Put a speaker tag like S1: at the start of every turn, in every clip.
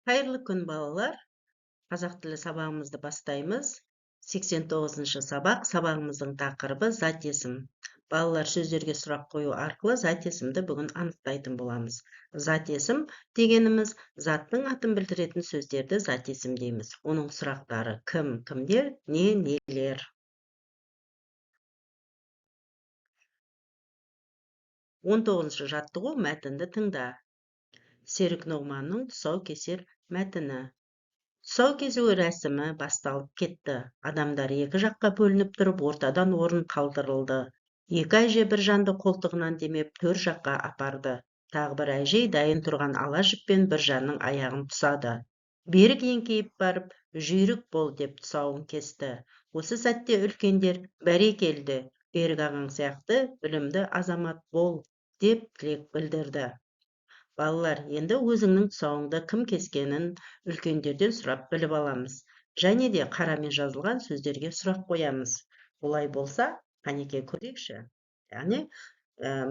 S1: Қайырлы күн, балалар! Қазақ тілі сабағымызды бастаймыз. 89-шы сабақ. Сабағымыздың тақырыбы зат есім. Балалар, сөздерге сұрақ қою арқылы зат есімді бүгін анықтайтын боламыз. Зат есім дегеніміз заттың атын білдіретін сөздерді зат есім дейміз. Оның сұрақтары: кім, кімдер, не, нелер. 19-шы жаттығу. Мәтінді тыңда. Серік Нұғманның «Тұсаукесер» мәтіні. Тұсау кесу рәсімі басталып кетті. Адамдар екі жаққа бөлініп тұрып, ортадан орын қалдырылды. Екі әже Біржанды қолтығынан демеп, төр жаққа апарды. Тағы бір әжей дайын тұрған ала жіппен Біржанның аяғын тұсады. Берік еңкейіп барып, «Жүйрік бол!» деп тұсауын кесті. Осы сәтте үлкендер: «Бәрекелді! Берік ағаң сияқты білімді азамат бол!» деп тілек білдірді. Балалар, енді өзіңнің тұсауыңды кім кескенін үлкендерден сұрап біліп аламыз. Және де қарамен жазылған сөздерге сұрақ қоямыз. Олай болса, қанеке, көрейікші. Яғни,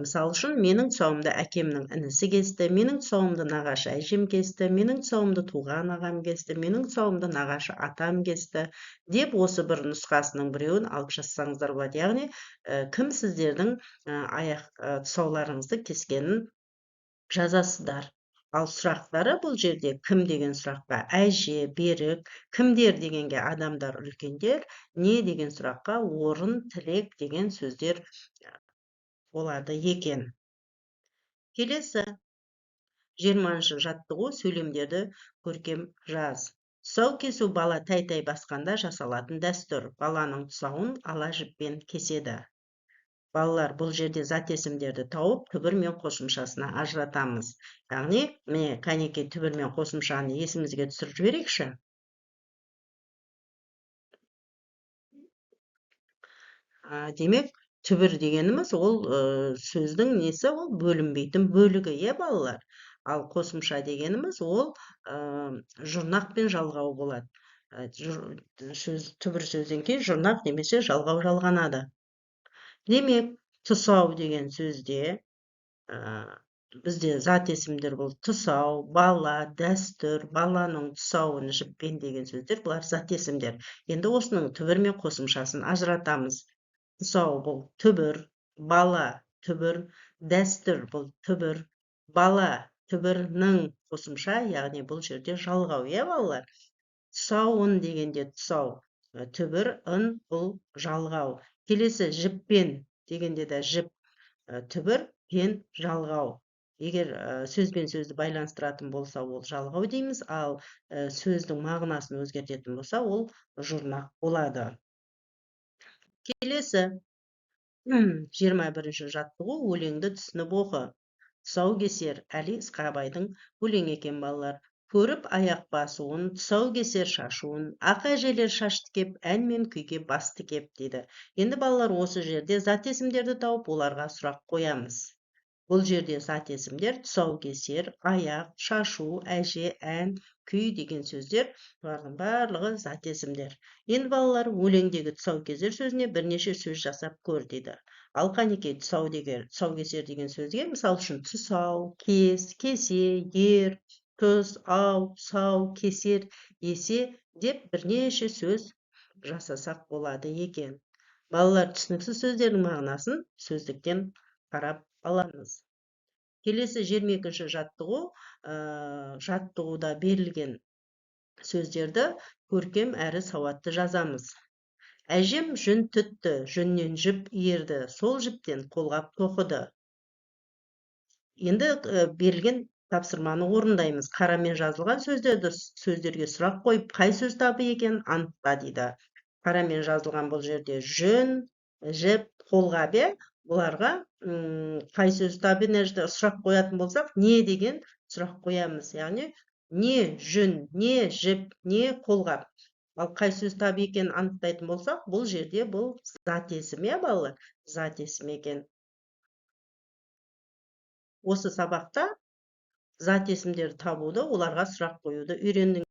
S1: мысалы үшін, менің тұсауымды әкемнің інісі кесті, менің тұсауымды нағашы әжем кесті, менің тұсауымды туған ағам кесті, менің тұсауымды нағашы атам кесті деп, осы бір нұсқасының біреуін алып жазсаңыздар болады. Яғни, кім сіздердің аяқ тұсауларыңызды кескенін жазасыздар. Ал сұрақтары бұл жерде: кім деген сұраққа әже, Берік, кімдер дегенге адамдар, үлкендер, не деген сұраққа орын, тілек деген сөздер болады екен. Келесі 20-шы жаттығу. Сөйлемдерді көркем жаз. Тұсау кесу — бала тәй-тәй басқанда жасалатын дәстүр. Баланың тұсауын ала жіппен кеседі. Балалар, бұл жерде зат есімдерді тауып, түбір мен қосымшасына ажыратамыз. Яғни, міне, кәнекей, түбір мен қосымшаны есімізге түсіріп жіберейікші. Демек, түбір дегеніміз ол сөздің несі? Ол бөлінбейтін бөлігі, иә, балалар? Ал қосымша дегеніміз ол жұрнақ пен жалғау болады. Сөз, түбір сөзден кейін жұрнақ немесе жалғау жалғанады. Демек, тұсау деген сөзде бізде зат есімдер бұл: тұсау, бала, дәстүр, баланың тұсауын жіппен деген сөздер, бұлар зат есімдер. Енді осының түбір мен қосымшасын ажыратамыз. Тұсау — бұл түбір, бала — түбір, дәстүр — бұл түбір, бала түбірінің қосымша, яғни бұл жерде жалғау, иә, балалар? Тұсауын дегенде тұсау түбір, ын — бұл жалғау. Келесі жіппен дегенде де жіп түбір, пен жалғау. Егер сөз бен сөзді байланыстыратын болса, ол жалғау дейміз, ал сөздің мағынасын өзгертетін болса, ол жұрнақ болады. Келесі 21-ші жаттығу. Өлеңді түсініп оқы. «Тұсаукесер» — Әли Ысқабайдың өлеңі екен, балалар. Көріп аяқ басуын, тұсаукесер шашуын, ақ әжелер шаш тікеп, ән мен күйге бас тікеп, дейді. Енді, балалар, осы жерде зат есімдерді тауып, оларға сұрақ қоямыз. Бұл жерде зат есімдер тұсаукесер, аяқ, шашу, әже, ән, күй деген сөздер, бұлардың барлығы зат есімдер. Енді, балалар, өлеңдегі тұсаукесер сөзіне бірнеше сөз жасап көр, дейді. Ал қанекей, тұсау деген, тұсаукесер деген сөзге, мысалы үшін, тұсау, кес, кесе, ер, тұс, ау, сау, кесер, есе деп бірнеше сөз жасасақ болады екен. Балалар, түсініксіз сөздердің мағынасын сөздіктен қарап аламыз. Келесі 22-ші жаттығу. Жаттығуда берілген сөздерді көркем әрі сауатты жазамыз. Әжем жүн түтті, жүннен жіп иірді, сол жіптен қолғап тоқыды. Енді берілген тапсырманы орындаймыз. Қарамен жазылған сөздерге сұрақ қойып, қай сөз табы екенін анықта, дейді. Қарамен жазылған бұл жерде жүн, жіп, қолғап, иә? Бұларға қай сөз табы? Мына жерде сұрақ қоятын болсақ, не деген сұрақ қоямыз. Яғни, не жүн, не жіп, не қолғап? Ал қай сөз табы екенін анықтайтын болсақ, бұл жерде бұл зат есім, иә, балалар? Зат есім екен. Осы сабақта зат есімдерді табуды, оларға сұрақ қоюды үйрендің.